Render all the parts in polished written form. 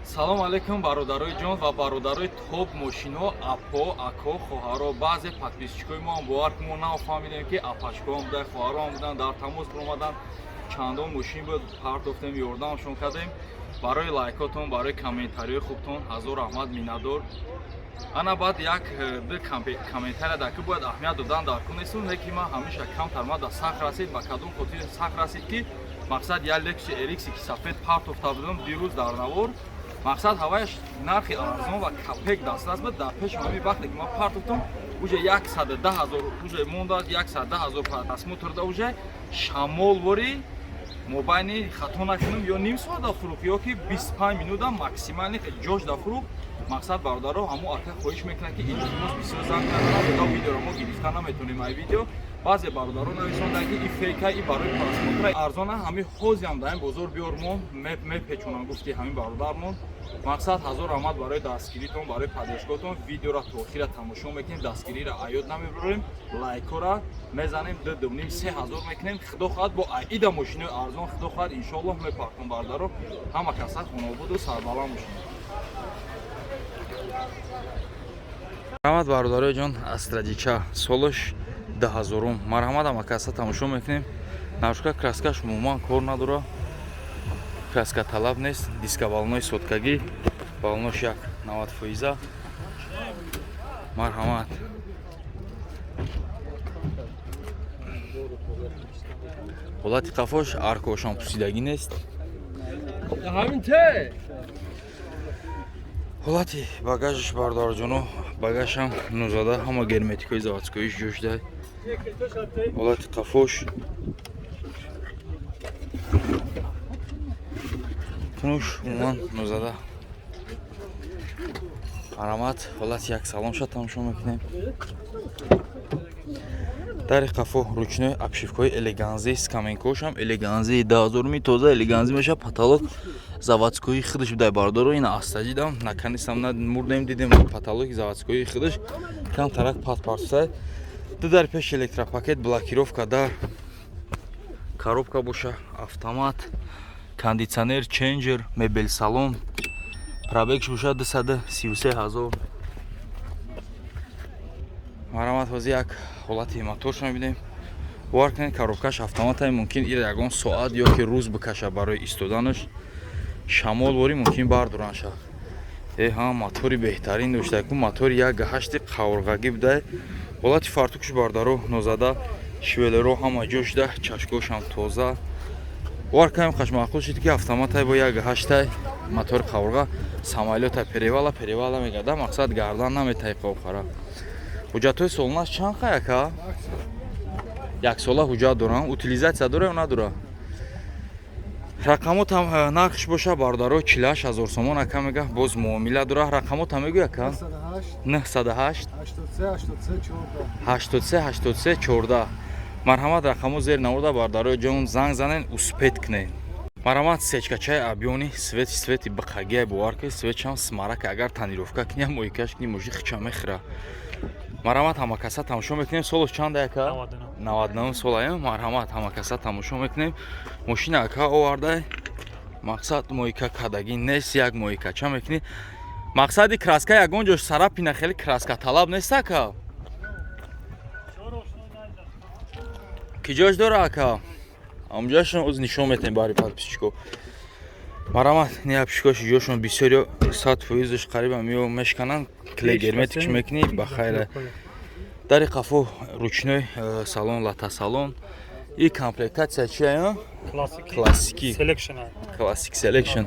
Салом алейкум, бародарои ҷон ва бародарои топ мошино, апо, ако, хоҳаро. Баъзе подписчикои мо ҳам, бовар ки мо нафаҳмидем, ки апашкоам будан, хоҳароам будан, дар тамос баромадан. Чандон мошин буд, партофтем, ёрдамшон кардем. Барои лайкотон, барои комментариҳои хубтон ҳазор раҳмат, миннатдор. Ана баъд як ду комментария дар ки бояд аҳамият додан дар кун нестум, не ки ман ҳамеша камтар ма да сахт расид. Ба кадом хотир сахт расид? Ки мақсад як Лексуси RX ки сафед партофта будам дирӯз дар навор, мақсад ҳаваяш нархи арзон ва капек дастрас буд. Дар пеши ҳамин вақте ки ман партофтам, уже 110 000 уже мондааст, 110 000 просмотр да. Уже шамол вори мобайни, хато накунам, ё ним соат да фурӯх, ё ки 25 минута максимально ҷош да фурӯх. Мақсад, бародаро, ҳамо ака хоҳиш мекунад, ки илтимос, бисёр занг назанад, то видеоро мо гирифта наметонем. Ай видео баъзе бародаро нависонданд, ки и фейка, и барои просмотра арзона. Ҳамин ҳозиам дар ин бозор биёрмон, мепечонам, гуфти ҳамин бародармон. Мақсад, ҳазор раҳмат барои дастгиритон, барои поддержкотон. Видеоро то охира тамошо мекунем, дастгириро аёд намебарем, лайкҳоро мезанем, ду, дуним, 3000 мекунем. Худо хоҳад, бо аида мошинои арзон, худо хоҳад, иншоаллоҳ, мепартон. Бародаро, ҳама каса хонободу сарбаланд бошед. Марҳамат, бародарои ҷон, Астрадича, солаш 2000-ум. Марҳамат, ҳама каса тамошо мекунем. Нарушка, краскаш умуман кор надора, краска талаб нест. Диска балонои соткагӣ, балонош як 90 фоиза. Марҳамат, ҳолати қафош, аркошам пусидагӣ нест. Ҳолати багажаш, бародарҷоно, багажам нузада, ҳама герметикҳои заводскоиш ҷо шуда. Ҳолати қафош тунуш умуман нузада. Марҳамат, ҳолати як салонша тамошо мекунем. Дари қафо ручной, обшивкаҳои элеганзи, скаменкошам элеганзи, 2000-уми, тоза элеганзи меша. Потолок заводскои худаш будай, бародаро. Ина аста дидам, наканистам, на мурдем, дидем, потолоки заводскои худаш кам тарак пат партсай. Ду дар пеш электропакет, блокировка дар коробка боша, автомат, кондитсионер, ченҷер, мебел салон. Пробегш боша 233 000. Марҳамат, ҳозир як ҳолати моторшо мебинем. Бовар кунед, коробкаш автоматай, мумкин ира ягон соат ё ки рӯз бикаша барои истоданаш. Шамол ворӣ мумкин бардоран шав. Э ҳа, мотори беҳтарин дошта ку, мотори як ҳашти қаврғагӣ будай. Ҳолати фартукш, бардаро, нозада, швелеро ҳама ҷо шуда, чашкошам тоза. Бовар кунем, қаш маъқул шуд, ки автоматай бо як ҳаштай мотори қаврға, самолёта перевала перевала мегарда. Мақсад, гардан наметаи қовхара. Ҳуҷҷатҳои солонаш чанд қай, ака? Яксола ҳуҷҷат дорам. Утилизатсия дора ё надора? Рақамотам нархш боша, бародаро, 48 000 сомон ака мега, боз муомила дора. Рақамотам мегӯй, ака? 908 83 83 14. Марҳамат, рақамо зер навода, бародарои ҷон, занг занен, успеть кунед. Марҳамат, сечкачаи абёни, свет, свети биқагия. Бовар кунед, светшам смарака. Агар тонировка кунӣ, моикаш кунӣ, мошин хича мехӯра. Марҳамат, ҳама каса тамошо мекунем. Солош чанда, ака? 99 сола. Марҳамат, ҳама каса тамошо мекунем. Мошина ака овардай. Мақсад, моика кадагӣ нест, як моикача мекунӣ. Мақсади краска ягон ҷош сарапина, хеле краска талаб нест, ака. Ки ҷош дора, ака? Амҷоашон оз нишон метем бари подписчико. Марҳамат, неапшикоши ҷошон бисёриё 100 фоизаш қариба миё мешкананд. Клей герметик мекунӣ, ба хайра. Дари қафо ручной, салон лата салон. И комплектация чия? Классики классик селекшн,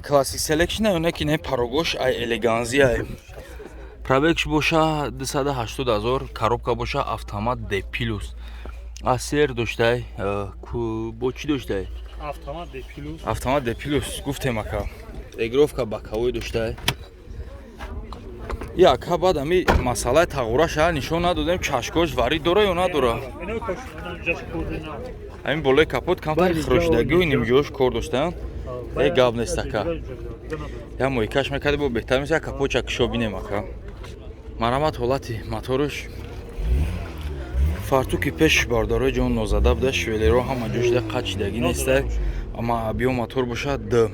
классик селекшн ё ки не, парогош ай элеганзи ай. Пробегш боша 280 000. Коробка боша автомат, D плюс асер доштай. Бо чӣ доштай? Автомат D плюс. Автомат D плюс гуфтем, ака. Регулировка боковой доштай. И ака, баъд ами масъалаи тағораша нишон надодем. Чашкош варид дора ё надора? Ҳамин болои капот камтар хирошидагиу нимҷош кор доштаанд. Э, гап нест, ака. Я моикаш мекарди, бо беҳтар меша. Капотча кишо бинем, ака. Марҳамат, ҳолати моторш, фартуки пеш, бародарои ҷон, нозада буда, швелеро ҳама ҷо шуда, қачидагӣ нестак. Ама объём мотор бошад Д.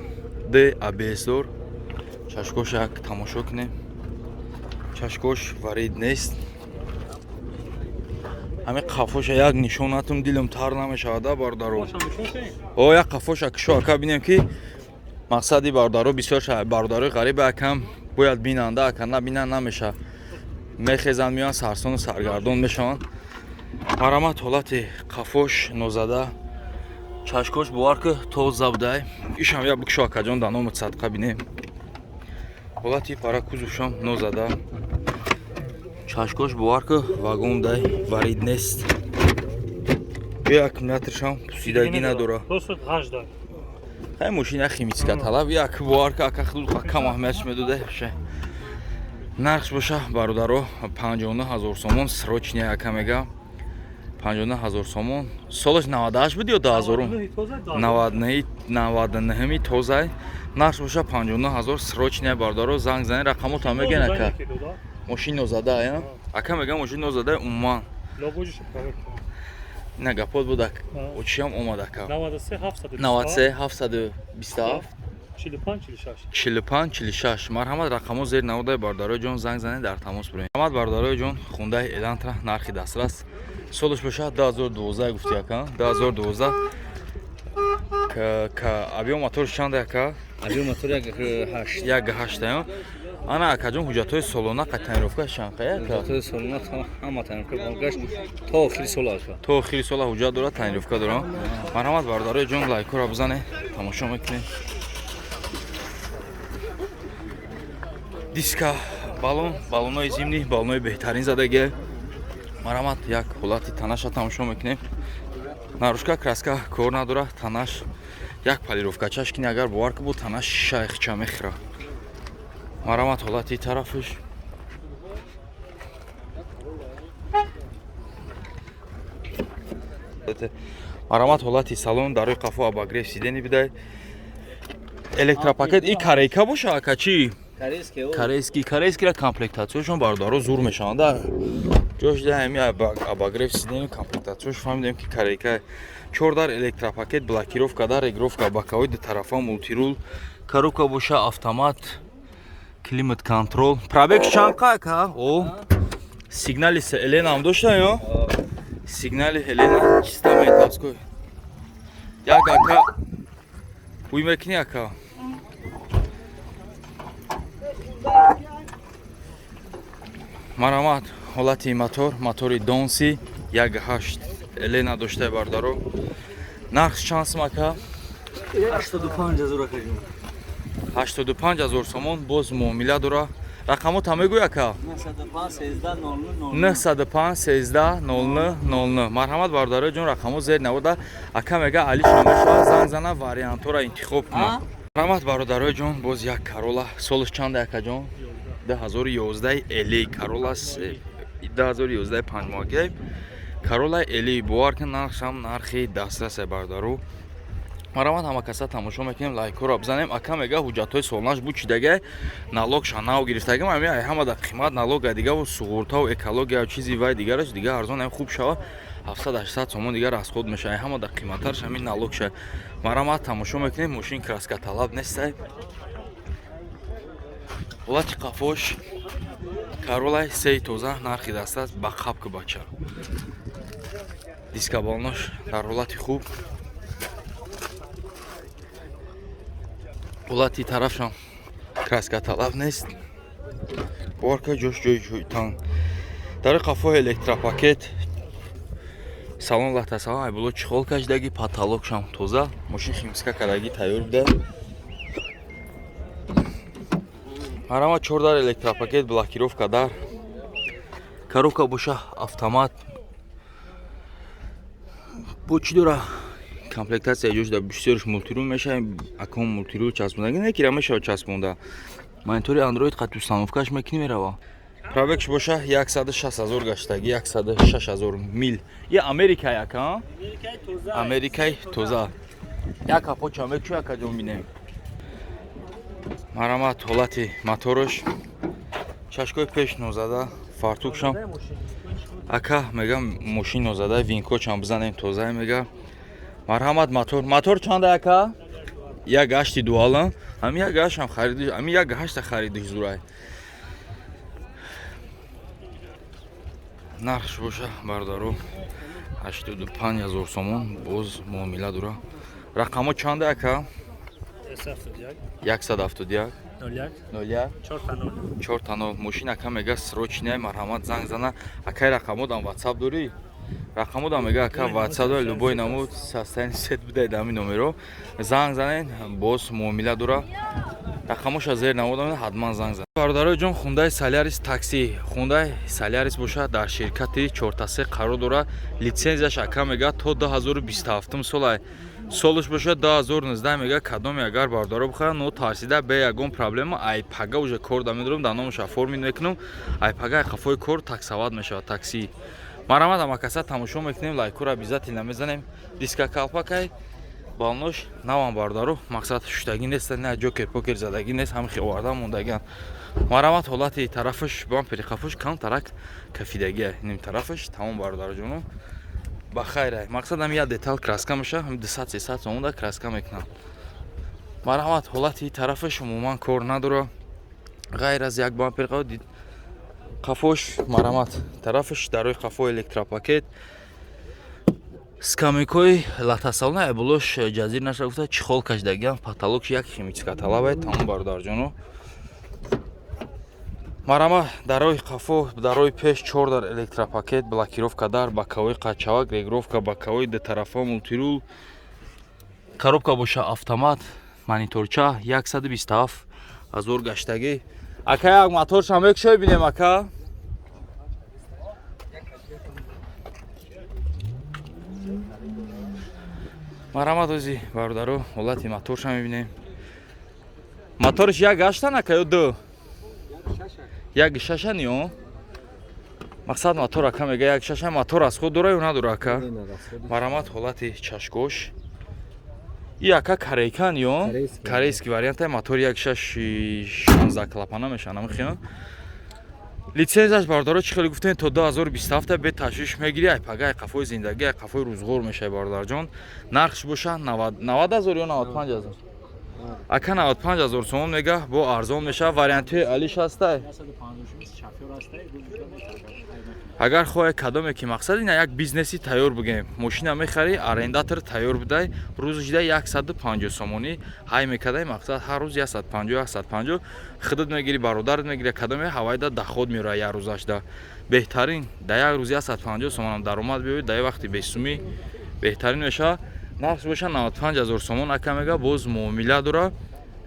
Д АБС дор. Чашкош як тамошо кунем. Чашкош варид нест. Ҳамин қафоша як нишонатум дилам тар намешавада, бародаро. О, як қафоша кишо, ака, бинем, ки мақсади бародаро бисёр бародарои ғариби акам бояд бинанда, ака набинанд намеша. Мехезанд, меоянд, сарсону саргардон мешаванд. Марҳамат, ҳолати қафош нозада. Чашкош, бовар ки, тоза будай. Ишам як бикшо, акаҷон, да номи садқа бинем. Ҳолати пара кузовшам нозада. Чашкош, бовар ки, вагон дай, варид нест. Ё аккумуляторшам пусидагӣ надора. Просто ғаж. Хай, мошина химическа талаб, як бовар ки, ака, худ кам аҳамиятш медода. Нархш боша, бародаро, 59 ҳазор сомон, срочный, ака мега. 59 ҳазор сомон. Солаш 98 буд ё 2000? 99, 99-ми тозай. Нархш боша 59 ҳазор, срочный, бародаро, занг занед, рақамотам мегӯян, ака. Мошин нозада, я? Ака мега, мошин нозада умуман. Ина гапот буд, очиам омад, ака. 93 93 727 45 46. 45 46. Марҳамат, рақамҳо зери наводаи, бародарои ҷон, занг занед, дар тамос бурем. Марҳамат, бародарои ҷон, Хундай Элантра, нархи дастрас. Солаш бошад 2012 гуфти, ака, 2012. Объём моторш чанд, ака? Объём мотор 1,8. 1,8. Ана, акаҷон, ҳуҷҷатҳои солона қа тонировка чанқа, ака? Ҳуҷҷатҳои солона ҳама тонировка болгашт то охири сол, ака. То охири сола ҳуҷҷат дорад, тонировка дорад. Марҳамат, бародарои ҷон, лайкҳоро бизанед, тамошо мекунед. Диска, баллон, баллонҳои зимний, баллонҳои беҳтарин задагия. Марҳамат, як ҳолати танаша тамошо мекунем. Наружка краска кор надорад, танаш як полировка чашкини, агар бовар ки, буд танаш шайхча мехӯра. Марҳамат, ҳолати тарафаш. Марҳамат, ҳолати салон, дар рӯи қафо обогрев сиденье бидай. Электропакет и корейка боша, ака, чӣ? Корейский, корейскийра комплектатсияшон, бародаро, зур мешаванд. Ҷош да ҳами обогрев сиденье комплектатсияш фаҳмидем, ки корейка. Чор дар электропакет, блокировка дар, регулировка боковой ду тарафа, мультируль, коробка боша автомат, климат контроль. Пробег чанд қа, ака? О, сигнали Елена ҳам дошта ё? Сигнали Елена чиста метавской. Як, ака, бӯй мекунӣ, ака? Марҳамат, ҳолати мотор, мотори Донси 1,8 Елена доштаи, бародаро. Нарх чанд сум, ака? 85 ҳазор, акаҷон. 85 ҳазор сомон, боз муомила дора. Рақамота мегӯй, ака? 905 13 00. 905 13 00 00. Марҳамат, бародарои ҷон, рақамҳо зер навода. Ака мега, алишон мешавад, занг зана, вариантҳоро интихоб кунад. Марҳамат, бародарои ҷон, боз як Карола. Солаш чанда, акаҷон? 2011 LE Карола, 2011 панҷмоҳагӣ Карола LE. Бовар кун, нархшам нархи дастрасе, бародару. Марҳамат, ҳама каса тамошо мекунем, лайкҳоро бизанем. Ака мега, ҳуҷҷатҳои солонаш бучидага, налогша нав гирифтагим. Ами ай ҳама да қимат налога дигаву суғуртаву экология чизи вай дигараш дига арзон ам хуб шава, 700-800 сомон дигар расход меша. Ай ҳама да қиматтараш ҳамин налогша. Марҳамат, тамошо мекунем, мошин краска талаб нестай. Ҳолати қафош, Каролай сеи тоза, нархи дастрас, ба қаб ки бача. Дискабалонош дар ҳолати хуб. Ҳолати тарафшам краска талаб нест. Бовар ка, ҷош ҷои танг. Дар қафо электропакет, салон латасалон, айболо чехол кашидаги, потолокшам тоза, мошин химчистка кардагӣ тайёр буда. Марҳамат, чордар электропакет, блокировка дар, коробка боша автомат. Бо чӣ дора комплектатсия? Ҷош да бисёрш мультирул мешава, акон мультирул часпондаги не кира мешава часпонда. Монитори андроид қат установкаш мекунӣ, мерава. Пробегш боша 106 ҳазор гаштаги, 106 ҳазор мил. И Америка, яка Америкаи тоза. Як капоча мекшу, якаҷон, бинем. Марҳамат, ҳолати мотораш, чашкои пеш нозада, фартукшам, ака мегам, мошин нозада, винкочам бизанем, тоза мега. Марҳамат, мотор, мотор чанда, ака? Як гашти дуала, ҳами як гаштам харидиш, ҳами як гашта харидиш зурай. Нархш боша, бародаро, 85 000 сомон, боз муомила дора. Рақамо чанда, ака? 171 171 01 01 4 0. 4 0. Мошин, ака мега, срочный, марҳамат, занг зана. Акай, рақамодам ватсап дорӣ? Рақамодам мега, ака, ватсап дорӣ, любой намуд состояние сет бидай, дар ҳамин номеро занг занен, боз муомила дора. Рақамоша зер намудам, ҳатман занг зан. Бародарои ҷон, Хундай Солярис такси. Хундай Солярис бошад, дар ширкати чортасе қарор дорад. Литсензияш, ака мега, то 2027 солай, солаш бошад 2019. Мега, кадоме агар бародаро бихаранд, но тарсида, бе ягон проблема, ай пага уже кор да медорам, дар номаш оформить мекунам, ай пага ай қафои кор таксовать мешавад такси. Марҳамат, амакаса, тамошо мекунем, лайкуро обязательно мезанем. Диска калпакай, балнош навам, бародаро, мақсад шуштагӣ нест, на ҷокер покер задагӣ нест, ҳамихи оварда мондагиан. Марҳамат, ҳолати тарафаш, бампери қафош камтарак кафидагия, ним тарафаш. Тамом, бародарҷоно, ба хайр. Мақсад ҳам як детал краска меша, ҳам 200-300 сомонда краска мекунам. Марҳамат, ҳолати тарафаш умуман кор надора, ғайр аз як бампер қафош. Марҳамат, тарафаш, дарои қафо электропакет, скамейкои латасалона, айболош ҷазир наша гуфта, чехол кашидагиам, потолокш як химчистка талабай. Тамом, бародарҷоно, марҳамат, дарои қафо, дарои пеш чор дар электропакет, блокировка дар, боковой қачавак, регулировка боковой, дутарафа мультирул, коробка боша автомат, мониторча. 127 ҳазор гаштагӣ. Ака, як моторшам мекушой, бинем, ака. Марҳамат, ози, бародаро, ҳолати моторша мебинем. Моторш як гаштан, ака, ё ду? Як шаша ниё. Мақсад, мотор, ака мега, як шаша. Мотор аз худ дора ё надора, ака? Марҳамат, ҳолати чашкош. И, ака, корейкан ё корейский варианта. Мотор як шаш, 16 клапана мешавад, намихиён. Лицензияш, бародаро, чӣ хеле гуфтем, то 2027. Бе ташвиш мегирӣ, ай пага ай қафои зиндагӣ, ай қафои рӯзғор мешавӣ, бародарҷон. Нархш боша 90 ҳазор ё 95 ҳазор, ака? 95 ҳазор сомон мега, бо арзон мешавад. Вариантҳои алиш ҳастай. Агар хоҳе, кадоме ки мақсад ина як бизнеси тайёр бигем, мошина мехарӣ, арендатор тайёр будай, рӯзишда 150 сомонӣ ҳай мекардай. Мақсад, ҳар рӯз 150, 150 худат мегирӣ, бародарат мегирӣ, кадоме ҳавайда доход меорад як рӯзашда. Беҳтарин, да як рӯз 150 сомонам даромад биёяд, да як вақти бесумӣ беҳтарин мешавад. Нархш боша 95 ҳазор сомон, ака мега, боз муомила дора.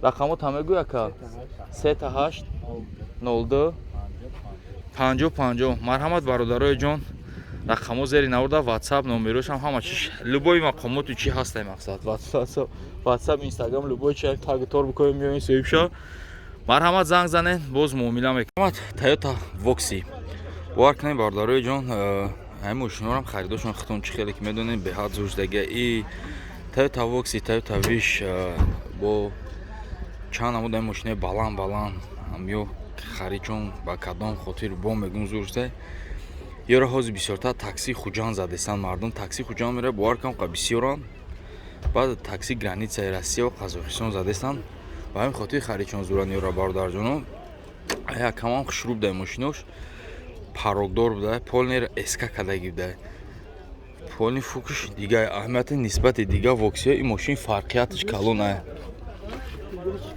Рақамота мегӯй, ака? Сета ҳашт нол ду панҷо панҷо. Марҳамат, бародарои ҷон, рақамо зери наврда, ватсап номерошам, ҳама чиш, любой мақомоту чи ҳастай. Мақсад, ватсап, инстаграм, любой чи тагитор бикунем, меоем, соҳиб. Марҳамат, занг занед, боз муомила мекунам. Тойота Вокси. Бовар кунед, бародарои ҷон, ҳамин мошинҳорам харидошон худтон чӣ хеле ки медонед, беҳад зӯрдагия. И Тойота Вокси, Тойота Виш, бо чанд намуд ҳамин мошинаи баланд баланд ё харидчон ба кадом хотир бо мегум зӯрсте. Ёро ҳозир бисёртар такси Хуҷанд задестанд, мардум такси Хуҷанд меравад, бовар кунам, қа бисёранд. Баъд такси границаи Россия ва Қазоқистон задестанд, ба ҳамин хотир харидчон зӯранд ёра, бародарҷоно. Якамам хушрӯ будай, мошинош порогдор будай, полный СК кадаги будай, полный фукш. Дига аҳамияти нисбати дига воксиё ин мошин фарқияташ калон ай,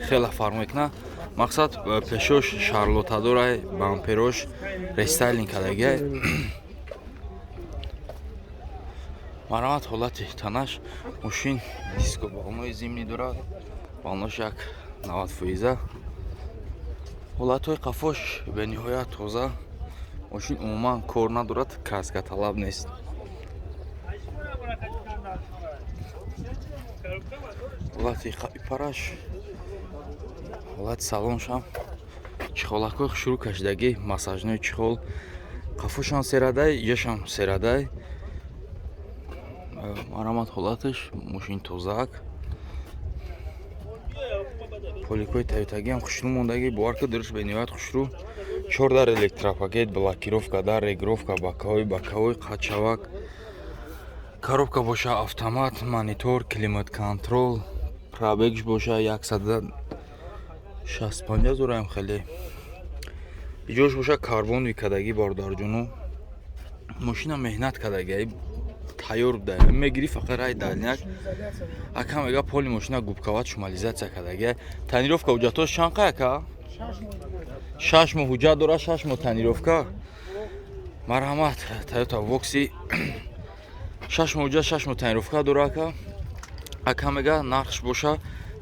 хеле фарқ мекунад. Мақсад, пешош шарлотадорай, бамперош рестайлинг кардагиай. Марҳамат, ҳолати танаш мошин, диско балнои зимний дорад, балнош як 90 фоиза. Ҳолатҳои қафош бениҳоят тоза. Мошин умуман кор надорад, краскаталаб нест. Ҳолати параш, ҳолати салоншам, чехолакҳои хушрӯ кашидагӣ, массажной чехол. Қафошам серадай, ҷашам серадай. Марҳамат, ҳолаташ, мошин тозаак, поликҳои тайётагиам хушрӯ мондагӣ. Бовар ки, дурш бениҳоят хушрӯ. Чор дар электропакет, блокировка дар, регулировка боковой, боковой қачавак, коробка боша автомат, монитор, климат контрол. Пробегш боша 165 ҳазораам хеле. Иҷош боша карбон викадагӣ, бародарҷону. Мошина меҳнат кадаги, тайёр буда, мегирӣ фақат рай дальняк. Ака мега, поли мошина губкават, шумоизоляция кадаги. Тонировка, ҳуҷҷатош чанд қа, ака? 6 моҳ ҳуҷҷат дора, 6 моҳ тонировка. Марҳамат, Тойота Вокси, 6 моҳ ҳуҷҷат, 6 моҳ тонировка дора, ака. Ака мега, нархш боша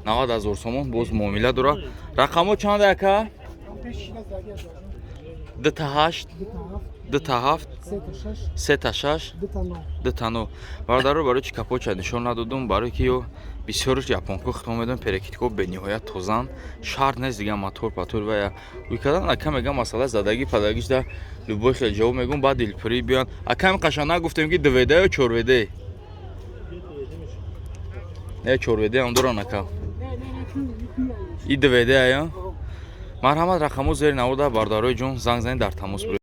90 ҳазор сомон, боз муомила дора. Рақамҳо чанда, ака? 88, 27, 36, 29. Бародаро, барои чи капоча нишон надодум? Барое ки ё бисёрш японко хитон медон, перекидко бениҳоят тозан, шарт нест дига мотор патор ва я уй кардан. Ака мега, масъала задагӣ падагиш да любой хел ҷавоб мегум, баъд дилпурӣ биён. Акам қаша нагуфтем, ки 2 WD ё 4 WD? Не, 4 WD ам доран, ака. И 2 WD ая. Марҳамат, рақамҳо зери навода, бародарои ҷон, занг занед, дар тамос.